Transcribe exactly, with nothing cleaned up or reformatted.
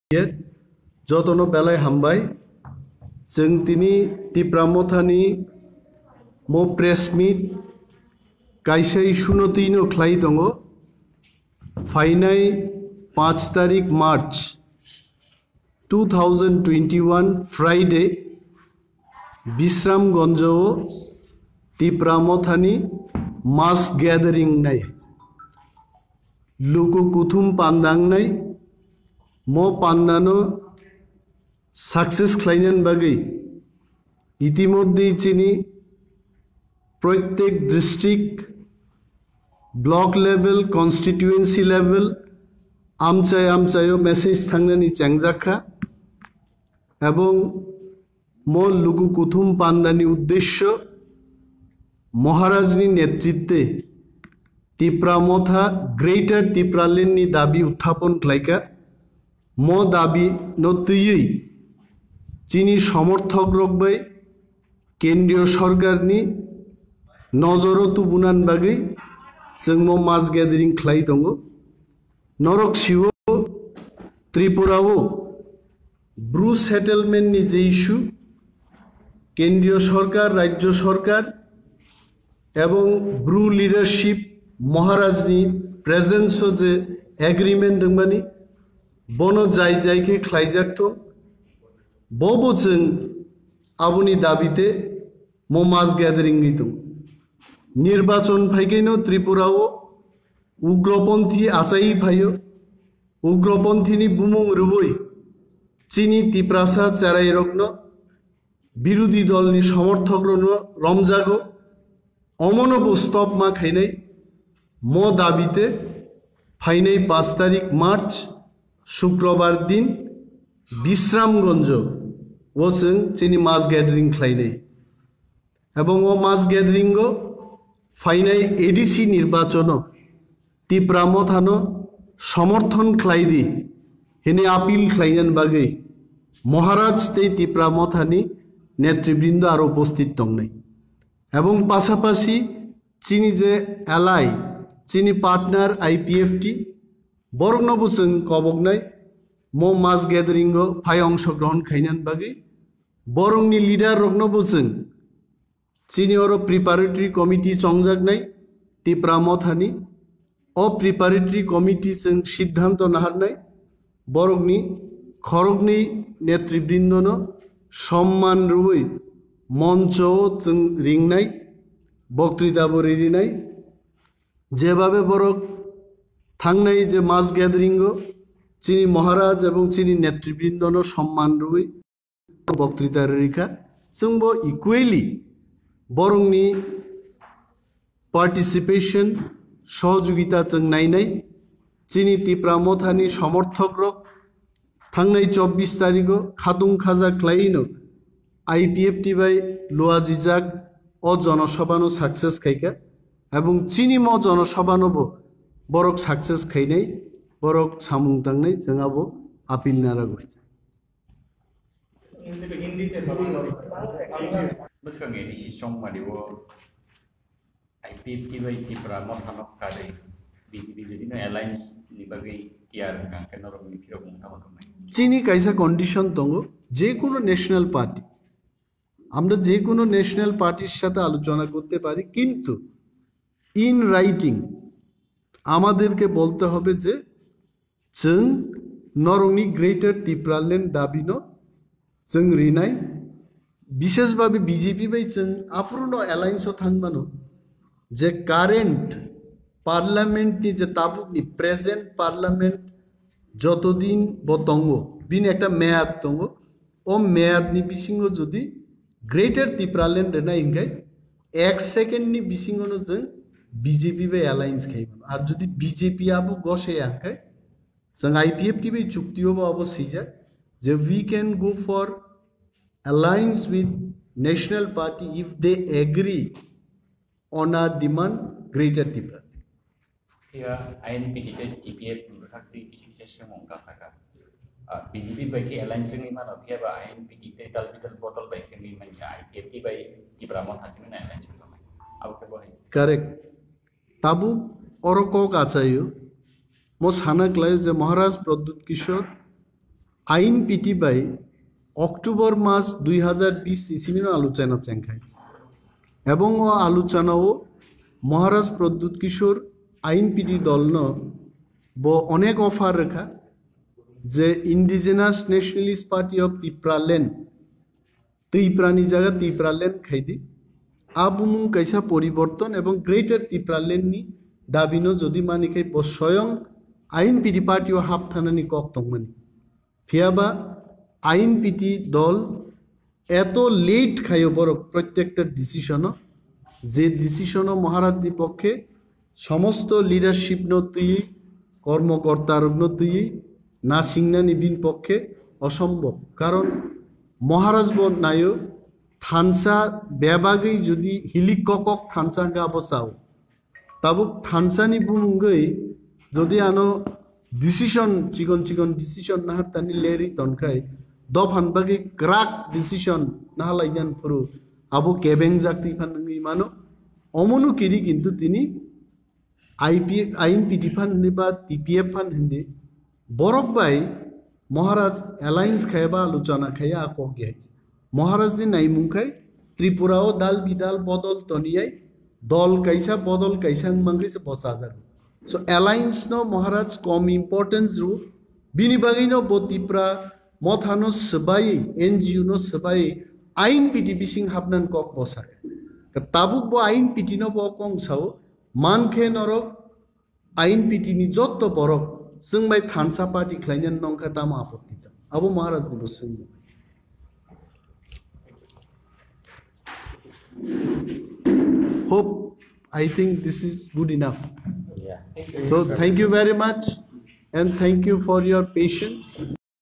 Jotono belai hambai. Chwng tini Tipra Mothani mo press meet kaisa issue no twi no khlai tongo. Phainai panch tarik March two thousand twenty-one Friday Bisramganjo o Tipra Mothani mass gathering nai. Luku kuthum pandangnai, mo pandano success khlainani bagwi itimodhye chini proitek district, block level, constituency level, amchai amchaio message thangnani chengjakha. Ebong mo luku kuthum pandani uddesyo Maharajni netritwe Tipra Motha Greater Tipraland ni dabi uthapon khlaikha. Mo dabi no twiwi chini somorthok rok bai kendriyo sorkar ni nojoro tubunan bagwi chwng mo mass gathering khlai tongo. Norok siwo Tripura o Bru settlement ni je issue, kendriyo sorkar, rajyo sorkar ebong Bru leadership Maharaj ni presence o je agreement rwmani, bono jai jai khe khlaijak thung, bobo chwng aboni dabite mo mass gathering ni tongo. Nirbachon phaikeno Tripura o ugroponthi achai phaio, ugroponthi ni bumung rwui chini Tiprasa cherai rokno, birodhi dol ni somorthok rokno romjago, omono bo stop ma khainai mo dabite phainai panch tarik March Shukrobar din Bisramganjo o chwng chini mass gathering khlainai. Ebong o mass gathering o phainai A D C nirbachono Tipra Mothano somorthon khlai di hini appeal khlainani bagwi Maharaj tei Tipra Mothani netribrindo aro uposthit tongnai. Ebong pasapasi chini je ally, chini partner I P F T, borokno bo chwng koboknai mo mass gathering o phai ongshogrohon khainani bagwi, borokni leader rokno bo chwng chini oro preparatory committee chongjaknai Tipra Mothani. O preparatory committee chwng siddhanto naharnai, borokni khoroknwi netribrindono somman rwui moncho o chwng ringnai, boktritabo ririnai. Jebabe borok thangnai je mass gathering o chini Maharaj ebong chini netribrindono somman rwui boktrita rwrikha, chwngbo equally borokni participation, sohojogita chwng nainai. Chini Tipra Mothani somorthok rok thangnai chobbish tarikh o khatung khaja khlaino I P F T bai luajijak o jonosabhano success khaikha, ebong chini mo jonosabhano bo borok success khainai, borok samung tangnai, chwng abo appeal naragwi. Bwskang A D C chongmani o I P F T bai Tipra Mothano karwi B J P jodi no alliance ni bagwi tiyar wngkha, hwnkhe norokni phirok wng tamo tongnai. Chini kaisa condition tongo, je kono national party, আমরা যে কোনো ন্যাশনাল পার্টির সাথে আলোচনা করতে পারি, কিন্তু in writing আমাদেরকে বলতে হবে যে chwng norokni Greater Tipraland dabino chwng rinai, bishesh babe B J P bai chwng aphuru no alliance o thangmano, je current parliament ni je tabukni present parliament jotodin bo tongo, bini ekta meyad tongo, o meyad ni bisingo jodi Greater Tipraland rwnai hwnkhe ek second ni bisingo no chwng B J P bai alliance khai mano. Ar jodi B J P abo gosaya hwnkhe chwng I P F T bai chukti o bo abo swijak je we can go for alliance with National Party if they agree on our demand Greater Tipraland. Phiya I N P T tei T P F ni bwkhak twi kisa kisa swngmung kasaka. Ah, B J P bai khe alliance wngwi mano, phiya ba I N P T tei dal bidal bodol bai khe wngwi mankha, I P F T bai Tipra Motha simi na alliance wngwi tongmani. Abo khe bo hai. Correct. Tabuk oro kok achaio. Mo sana khlaio je Maharaj Pradyut Kishore আইন PT bai October mas dui hazar bis isimino aluchana chengkhai. Ebong o aluchanao Maharaj Pradyut Kishore আইন পিটি দলনো bo onek offer rwkha je Indigenous Nationalist Party of Tipraland, Tiprani jaga Tipraland khaidi. A bumung kaisa poriborton ebong Greater Tipraland ni dabino jodi mani khai bo soyong আইন পিটি party o hap thanani kok tongmani. Phiyaba আইন পিটি দল এত লেট খাইও বড় প্রত্যেকটা ডিসিশনও, যে ডিসিশনও মহারাজনি পক্ষে সমস্ত লিডারশিপ no twi, কর্মকর্তা rok no twi নাসিংনানি বিন পক্ষে অসম্ভব। কারণ মহারাজ bo nayo thansa bebagwi jodi hilik kokok thansa hwnkhe abo chao. Tabuk thansani bumungwi jodi ano decision, chikon chikon decision nahartani leri tonkhai, dophan bagwi kwrak decision nahalainan phuru abo kebeng jak twi phan wngwi mano. Omono kiri kintu tini I P, I N P T phan hindi ba T P F phan hindi borok bai Maharaj alliance khaiba aluchana khaiya a kok ya. Maharaj ni naimung khai Tripura o dal bidal bodol toniyai dol kaisa bodol kaisa wngmang khe se bosajago. So alliance no Maharaj kom importance ru, bini bagwi no bo Tipra motha no swbai, N G O no swbai, I N P T bising hapnan kok bosa. Tabuk bo I N P T no bo kong sao, man khe norok I N P T ni jotto borok chwng bai thansa party khlainani nongkha tamo apotti ta. Abo Maharaj ni bo swngmung. Hope, I think this is good enough. Yeah. So thank you very much and thank you for your patience.